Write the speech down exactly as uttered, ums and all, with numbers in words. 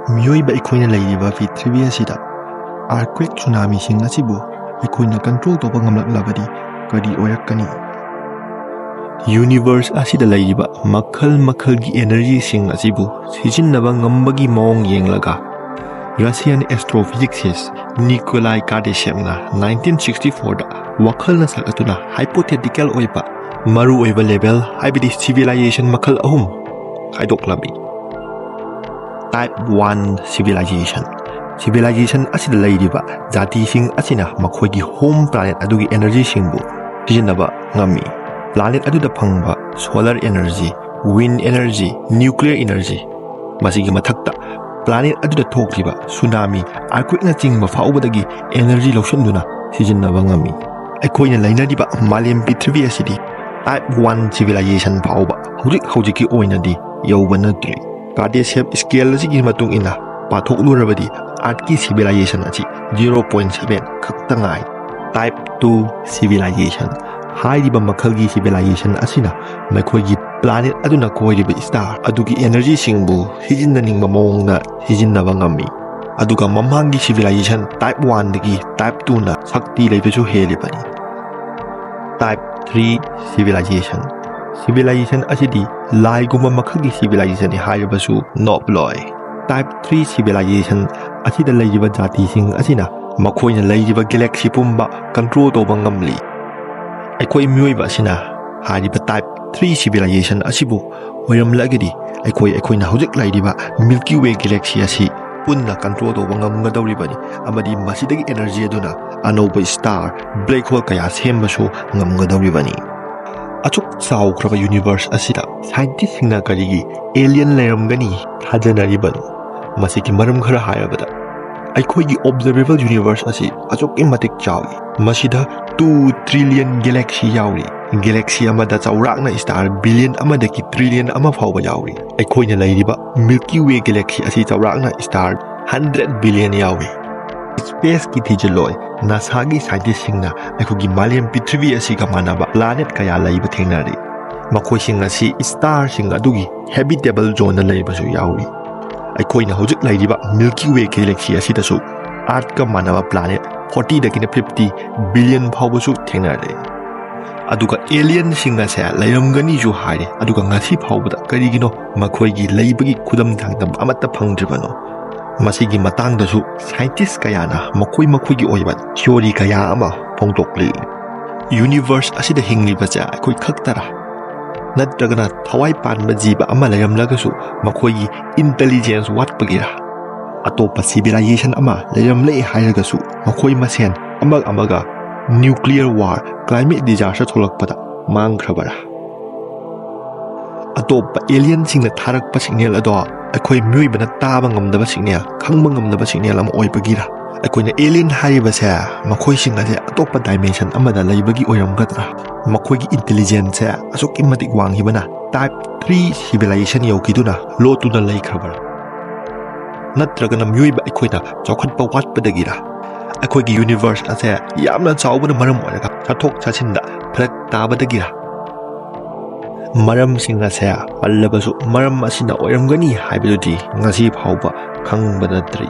ꯃꯤꯑꯣꯏꯕ ꯑꯩꯈꯣꯏꯅ ꯂꯩꯔꯤꯕ ꯄ꯭ꯔꯤꯊꯤꯕꯤ ꯑꯁꯤꯗ earthquake, ꯁꯨꯅꯥꯃꯤꯁꯤꯡ ꯑꯁꯤꯕꯨ ꯑꯩꯈꯣꯏꯅ control ꯇꯧꯕ ꯉꯝꯂꯛꯂꯕꯗꯤ ꯀꯔꯤ ꯑꯣꯏꯔꯛꯀꯅꯤ? Universe ꯑꯁꯤꯗ ꯂꯩꯔꯤꯕ ꯃꯈꯜ ꯃꯈꯜꯒꯤ energyꯁꯤꯡ ꯑꯁꯤꯕꯨ ꯁꯤꯖꯤꯟꯅꯕ ꯉꯝꯕꯒꯤ ꯃꯑꯣꯡ ꯌꯦꯡꯂꯒ, Russian astrophysicist Nikolai Kardashevꯅ nineteen sixty fourꯗ ꯋꯥꯈꯜꯅ ꯁꯥꯒꯠꯇꯨꯅ hypothetical ꯑꯣꯏꯕ ꯃꯔꯨꯑꯣꯏꯕ level, ꯍꯥꯏꯕꯗꯤ civilization ꯃꯈꯜ ꯑꯍꯨꯝ ꯈꯥꯏꯗꯣꯛꯂꯝꯃꯤ꯫ Type one civilization꯫ Civilization ꯑꯁꯤꯗ ꯂꯩꯔꯤꯕ ꯖꯥꯇꯤꯁꯤꯡ ꯑꯁꯤꯅ ꯃꯈꯣꯏꯒꯤ home planet ꯑꯗꯨꯒꯤ energyꯁꯤꯡꯕꯨ ꯁꯤꯖꯤꯟꯅꯕ ꯉꯝꯃꯤ꯫ Planet ꯑꯗꯨꯗ ꯐꯪꯕ solar energy, wind energy, nuclear energy, ꯃꯁꯤꯒꯤ ꯃꯊꯛꯇ planet ꯑꯗꯨꯗ ꯊꯣꯛꯂꯤꯕ ꯁꯨꯅꯥꯃꯤ, earthquakeꯅꯆꯤꯡꯕ ꯐꯥꯎꯕꯗꯒꯤ energy ꯂꯧꯁꯤꯟꯗꯨꯅ ꯁꯤꯖꯤꯟꯅꯕ ꯉꯝꯃꯤ꯫ ꯑꯩꯈꯣꯏꯅ ꯂꯩꯅꯔꯤꯕ ꯃꯥꯂꯦꯝ ꯄ꯭ꯔꯤꯊꯤꯕꯤ ꯑꯁꯤꯗꯤ Type one civilization ꯐꯥꯎꯕ ꯍꯧꯖꯤꯛ ꯍꯧꯖꯤꯛꯀꯤ ꯑꯣꯏꯅꯗꯤ ꯌꯧꯕ ꯅꯠꯇ꯭ꯔꯤ꯫ Kardashev scale ꯑꯁꯤꯒꯤ ꯃꯇꯨꯡ ꯏꯟꯅ ꯄꯥꯊꯣꯛꯂꯨꯔꯕꯗꯤ Earthꯀꯤ civilization ꯑꯁꯤ zero point seven ꯈꯛꯇ ꯉꯥꯏ꯫ Type two civilization꯫ ꯍꯥꯏꯔꯤꯕ ꯃꯈꯜꯒꯤ civilization ꯑꯁꯤꯅ ꯃꯈꯣꯏꯒꯤ planet ꯑꯗꯨꯅ ꯀꯣꯏꯔꯤꯕ star ꯑꯗꯨꯒꯤ energyꯁꯤꯡꯕꯨ ꯁꯤꯖꯤꯟꯅꯅꯤꯡꯕ ꯃꯑꯣꯡꯗ ꯁꯤꯖꯤꯟꯅꯕ ꯉꯝꯃꯤ꯫ ꯑꯗꯨꯒ ꯃꯃꯥꯡꯒꯤ civilization Type oneꯗꯒꯤ Type twoꯅ ꯁꯛꯇꯤ ꯂꯩꯕꯁꯨ ꯍꯦꯜꯂꯤꯕꯅꯤ꯫ Type three civilization꯫ Civilization ꯑꯁꯤꯗꯤ ꯂꯥꯏꯒꯨꯝꯕ ꯃꯈꯜꯒꯤ civilizationꯅꯤ ꯍꯥꯏꯔꯕꯁꯨ ꯅꯣꯞꯂꯣꯏ꯫ Type three civilization ꯑꯁꯤꯗ ꯂꯩꯔꯤꯕ ꯖꯥꯇꯤꯁꯤꯡ ꯑꯁꯤꯅ ꯃꯈꯣꯏꯅ ꯂꯩꯔꯤꯕ galaxy ꯄꯨꯝꯕ control ꯇꯧꯕ ꯉꯝꯂꯤ꯫ ꯑꯩꯈꯣꯏ ꯃꯤꯑꯣꯏꯕ ꯑꯁꯤꯅ ꯍꯥꯏꯔꯤꯕ Type three civilization ꯑꯁꯤꯕꯨ ꯑꯣꯏꯔꯝꯂꯒꯗꯤ, ꯑꯩꯈꯣꯏ, ꯑꯩꯈꯣꯏꯅ ꯍꯧꯖꯤꯛ ꯂꯩꯔꯤꯕ Milky Way galaxy ꯑꯁꯤ ꯄꯨꯟꯅ control ꯇꯧꯕ ꯉꯝꯒꯗꯧꯔꯤꯕꯅꯤ, ꯑꯃꯗꯤ ꯃꯁꯤꯗꯒꯤ energy ꯑꯗꯨꯅ ꯑꯅꯧꯕ star, black hole ꯀꯌꯥ ꯁꯦꯝꯕꯁꯨ ꯉꯝꯒꯗꯧꯔꯤꯕꯅꯤ꯫ ꯑꯁꯨꯛ ꯆꯥꯎꯈ꯭ꯔꯕ universe ꯑꯁꯤꯗ scientistꯁꯤꯡꯅ ꯀꯔꯤꯒꯤ alien ꯂꯩꯔꯝꯒꯅꯤ ꯊꯥꯖꯅꯔꯤꯕꯅꯣ? ꯃꯁꯤꯒꯤ ꯃꯔꯝ ꯈꯔ ꯍꯥꯏꯔꯕꯗ, ꯑꯩꯈꯣꯏꯒꯤ observable universe ꯑꯁꯤ ꯑꯁꯨꯛꯀꯤ ꯃꯇꯤꯛ ꯆꯥꯎꯏ꯫ ꯃꯁꯤꯗ two trillion galaxy ꯌꯥꯎꯔꯤ꯫ Galaxy ꯑꯃꯗ ꯆꯥꯎꯔꯥꯛꯅ star billion ꯑꯃꯗꯒꯤ trillion ꯑꯃ ꯐꯥꯎꯕ ꯌꯥꯎꯔꯤ꯫ ꯑꯩꯈꯣꯏꯅ ꯂꯩꯔꯤꯕ Milky Way galaxy ꯑꯁꯤ ꯆꯥꯎꯔꯥꯛꯅ star hundred billion ꯌꯥꯎꯔꯤ꯫ Spaceꯀꯤ ꯊꯤꯖꯤꯜꯂꯣꯏ, NASAꯒꯤ scientistꯁꯤꯡꯅ ꯑꯩꯈꯣꯏꯒꯤ ꯃꯥꯂꯦꯝ ꯄ꯭ꯔꯤꯊꯤꯕꯤ ꯑꯁꯤꯒ ꯃꯥꯟꯅꯕ planet ꯀꯌꯥ ꯂꯩꯕ ꯊꯦꯡꯅꯔꯤ꯫ ꯃꯈꯣꯏꯁꯤꯡ ꯑꯁꯤ starꯁꯤꯡ ꯑꯗꯨꯒꯤ habitable zoneꯗ ꯂꯩꯕꯁꯨ ꯌꯥꯎꯔꯤ꯫ ꯑꯩꯈꯣꯏꯅ ꯍꯧꯖꯤꯛ ꯂꯩꯔꯤꯕ Milky Way galaxy ꯑꯁꯤꯗꯁꯨ Earth-ꯀ ꯃꯥꯟꯅꯕ planet forty-ꯗꯒꯤꯅ fifty billion ꯐꯥꯎꯕꯁꯨ ꯊꯦꯡꯅꯔꯦ꯫ ꯑꯗꯨꯒ alien-ꯁꯤꯡ ꯑꯁꯦ ꯂꯩꯔꯝꯒꯅꯤꯁꯨ ꯍꯥꯏꯔꯦ, ꯑꯗꯨꯒ ꯉꯁꯤ ꯐꯥꯎꯕꯗ ꯀꯔꯤꯒꯤꯅꯣ ꯃꯈꯣꯏꯒꯤ ꯂꯩꯕꯒꯤ ꯈꯨꯗꯝ ꯊꯥꯡꯗꯝ ꯑꯃꯠꯇ ꯐꯪꯗ꯭ꯔꯤꯕꯅꯣ? ꯃꯁꯤꯒꯤ ꯃꯇꯥꯡꯗꯁꯨ scientist ꯀꯌꯥꯅ ꯃꯈꯣꯏ ꯃꯈꯣꯏꯒꯤ ꯑꯣꯏꯕ theory ꯀꯌꯥ ꯑꯃ ꯐꯣꯡꯗꯣꯛꯂꯤ꯫ Universe ꯑꯁꯤꯗ ꯍꯤꯡꯂꯤꯕꯁꯦ ꯑꯩꯈꯣꯏ ꯈꯛꯇꯔꯥ? ꯅꯠꯇ꯭ꯔꯒꯅ ꯊꯋꯥꯏ ꯄꯥꯟꯕ ꯖꯤꯕ ꯑꯃ ꯂꯩꯔꯝꯂꯒꯁꯨ ꯃꯈꯣꯏꯒꯤ intelligence ꯋꯥꯠꯄꯒꯤꯔꯥ? ꯑꯇꯣꯞꯄ civilization ꯑꯃ ꯂꯩꯔꯝꯂꯦ ꯍꯥꯏꯔꯒꯁꯨ ꯃꯈꯣꯏ ꯃꯁꯦꯟ ꯑꯃꯒ ꯑꯃꯒ nuclear war, climate disaster ꯊꯣꯛꯂꯛꯄꯗ ꯃꯥꯡꯈ꯭ꯔꯕꯔꯥ? ꯑꯇꯣꯞꯄ alien-ꯁꯤꯡꯅ ꯊꯥꯔꯛꯄ signal ꯑꯗꯣ ꯑꯩꯈꯣꯏ ꯃꯤꯑꯣꯏꯕꯅ ꯇꯥꯕ ꯉꯝꯗꯕ signal, ꯈꯪꯕ ꯉꯝꯗꯕ signal ꯑꯃ ꯑꯣꯏꯕꯒꯤꯔꯥ? ꯑꯩꯈꯣꯏꯅ alien ꯍꯥꯏꯔꯤꯕꯁꯦ ꯃꯈꯣꯏꯁꯤꯡ ꯑꯁꯦ ꯑꯇꯣꯞꯄ dimension ꯑꯃꯗ ꯂꯩꯕꯒꯤ ꯑꯣꯏꯔꯝꯒꯗ꯭ꯔꯥ? ꯃꯈꯣꯏꯒꯤ intelligence-ꯁꯦ ꯑꯁꯨꯛꯀꯤ ꯃꯇꯤꯛ ꯋꯥꯡꯈꯤꯕꯅ type three civilization ꯌꯧꯈꯤꯗꯨꯅ ꯂꯣꯠꯇꯨꯅ ꯂꯩꯈ꯭ꯔꯕꯔꯥ? ꯅꯠꯇ꯭ꯔꯒꯅ ꯃꯤꯑꯣꯏꯕ ꯑꯩꯈꯣꯏꯅ ꯆꯥꯎꯈꯠꯄ ꯋꯥꯠꯄꯗꯒꯤꯔꯥ? ꯑꯩꯈꯣꯏꯒꯤ universe ꯑꯁꯦ ꯌꯥꯝꯅ ꯆꯥꯎꯕꯅ ꯃꯔꯝ ꯑꯣꯏꯔꯒ ꯆꯠꯊꯣꯛ ꯆꯠꯁꯤꯟꯗ ꯐꯔꯛ ꯇꯥꯕꯗꯒꯤꯔꯥ? ꯃꯔꯝꯁꯤꯡ ꯑꯁꯦ ꯄꯜꯂꯕꯁꯨ ꯃꯔꯝ ꯑꯁꯤꯅ ꯑꯣꯏꯔꯝꯒꯅꯤ ꯍꯥꯏꯕꯗꯨꯗꯤ ꯉꯁꯤ ꯐꯥꯎꯕ ꯈꯪꯕ ꯅꯠꯇ꯭ꯔꯤ꯫